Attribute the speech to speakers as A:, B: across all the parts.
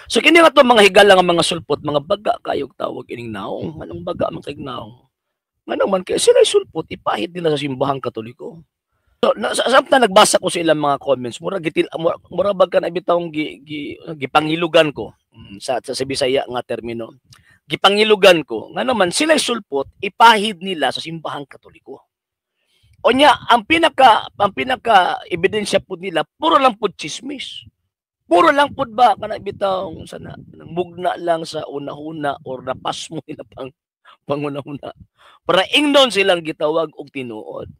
A: So kini nga to mga higala nga mga sulpot, mga baga kayog tawag ining naong. Anong baga man kay naong? Ngano man kay sila sulpot, ipahid nila sa Simbahang Katoliko. So na, sa samtang nagbasa ko sa ilang mga comments, mura gitil mura bag ka na bitawng gipangilugan ko sa Bisaya nga termino. Gipangilugan ko ngano man sila sulpot, ipahid nila sa Simbahang Katoliko. Onya ang pinaka ebidensya pud nila puro lang pud chismis. Puro lang pud ba kana bitawng sana mugna lang sa una-una or napasmo nila pang panguna-una. Para ingnon silang gitawag og tinuod.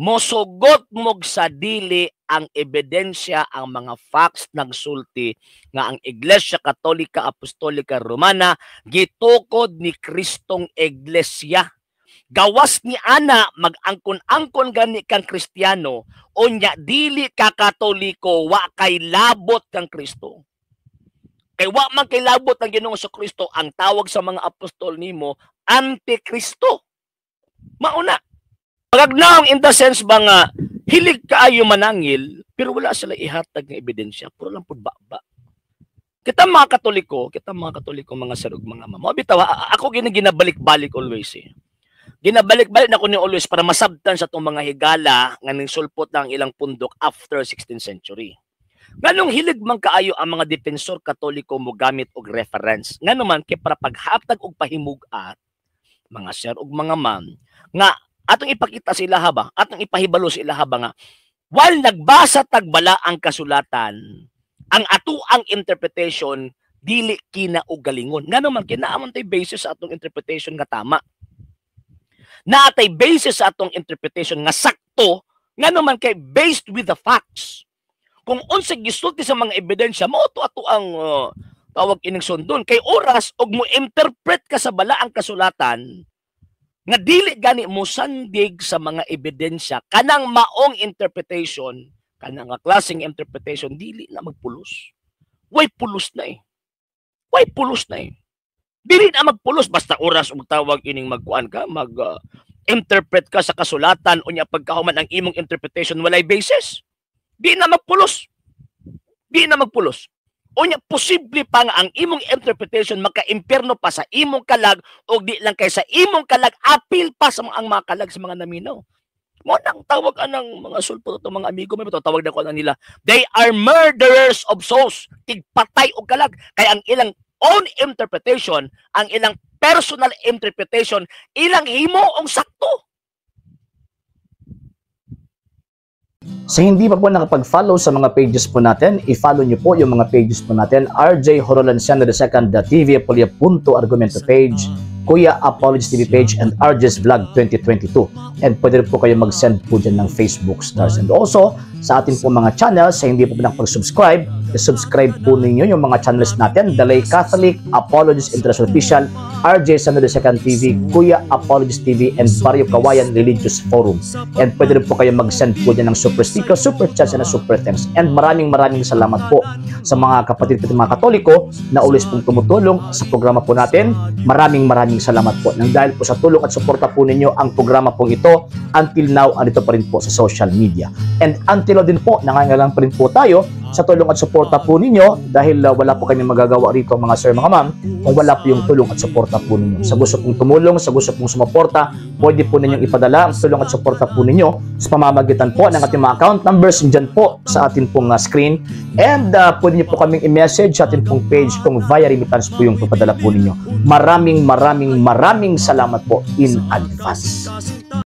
A: Mosugot mog sa dili ang ebidensya, ang mga facts nagsulti nga ang Iglesia Katolika Apostolika Romana gitukod ni Kristong Iglesia. Gawas ni ana, mag-angkon-angkon gani kang Kristiyano, unya dili ka Katoliko, wa kay labot kang Kristo. Kay wa man kay labot ang Ginoong Kristo, ang tawag sa mga apostol nimo Antikristo. Mauna. Pagagnaong in the sense ba nga hilig kaayo manangil pero wala sila ihatag nga ebidensya, puro lang pud ba. Kita mga Katoliko, kita mga Katoliko, mga sir ug mga ma'am. Bitaw ako gini ginabalik-balik always eh. Ginabalik-balik na ko ni always para masabtan sa itong mga higala nga ning sulpot ng ilang pundok after 16th century. Nganong hilig man kaayo ang mga defensor Katoliko mo gamit og reference? Ngano man kay para paghatag og pahimug-at, mga sir ug mga ma'am, nga atong ipakita sila ba, atong ipahibalo sila ba nga while nagbasa tagbala ang kasulatan, ang ato ang interpretation dili kina og galingon. Ngano man kay naa man tay basis sa atong interpretation nga tama. Naatay basis sa atong interpretation nga sakto, ngano man kay based with the facts. Kung unsa gisulti sa mga ebidensya, mao to ato ang tawag ining sundon. Kay oras og mo interpret ka sa balaang kasulatan nga dili gani mo sandig sa mga ebidensya, kanang maong interpretation, kanang nga klaseng interpretation dili na magpulos. Way pulos na eh. Way pulos na eh. Dili na magpulos basta oras og tawag ining magkuan ka, mag interpret ka sa kasulatan, unya pagkahuman ang imong interpretation walay basis. Di na magpulos. Di na magpulos. Unya posible pa nga ang imong interpretation maka-impierno pa sa imong kalag, o di lang kay sa imong kalag, apil pa sa mga, ang mga kalag sa mga naminaw. Mo nang tawag anang mga sulpot ato, mga amigo, may tawag na ko na nila. They are murderers of souls. Tigpatay og kalag kay ang ilang own interpretation, ang ilang personal interpretation, ilang himo ang sakto.
B: Sa hindi pa po nakapag-follow sa mga pages po natin, i-follow niyo po yung mga pages po natin: RJ Horolanciano II, TV Apolia Punto Argumento page, Kuya Apologies TV page, and RJ's Vlog 2022. And pwede rin po kayo mag-send po dyan ng Facebook stars. And also, sa atin po mga channels, sa hindi po nakapag-subscribe, i-subscribe po ninyo yung mga channels natin: Dalay Catholic, Apologies International Official, RJ Sano II TV, Kuya Apologies TV, and Barrio Kawayan Religious Forum. And pwede rin po kayo mag-send po dyan ng super sticker, super chats, and super thanks. And maraming maraming salamat po sa mga kapatid po mga Katoliko na always pong tumutulong sa programa po natin. Maraming maraming salamat po. Nang dahil po sa tulong at suporta po ninyo, ang programa pong ito until now andito pa rin po sa social media. And until now din po, nangangailangan pa rin po tayo sa tulong at suporta po ninyo dahil wala po kami magagawa rito, mga sir, mga ma'am, kung wala po yung tulong at suporta po ninyo. Sa gusto pong tumulong, sa gusto pong sumuporta, pwede po ninyong ipadala ang tulong at suporta po ninyo sa pamamagitan po ng ating mga account numbers dyan po sa atin pong screen. And pwede niyo po kaming i-message sa atin pong page kung via remittance po yung papadala po ninyo. Maraming maraming maraming salamat po in advance.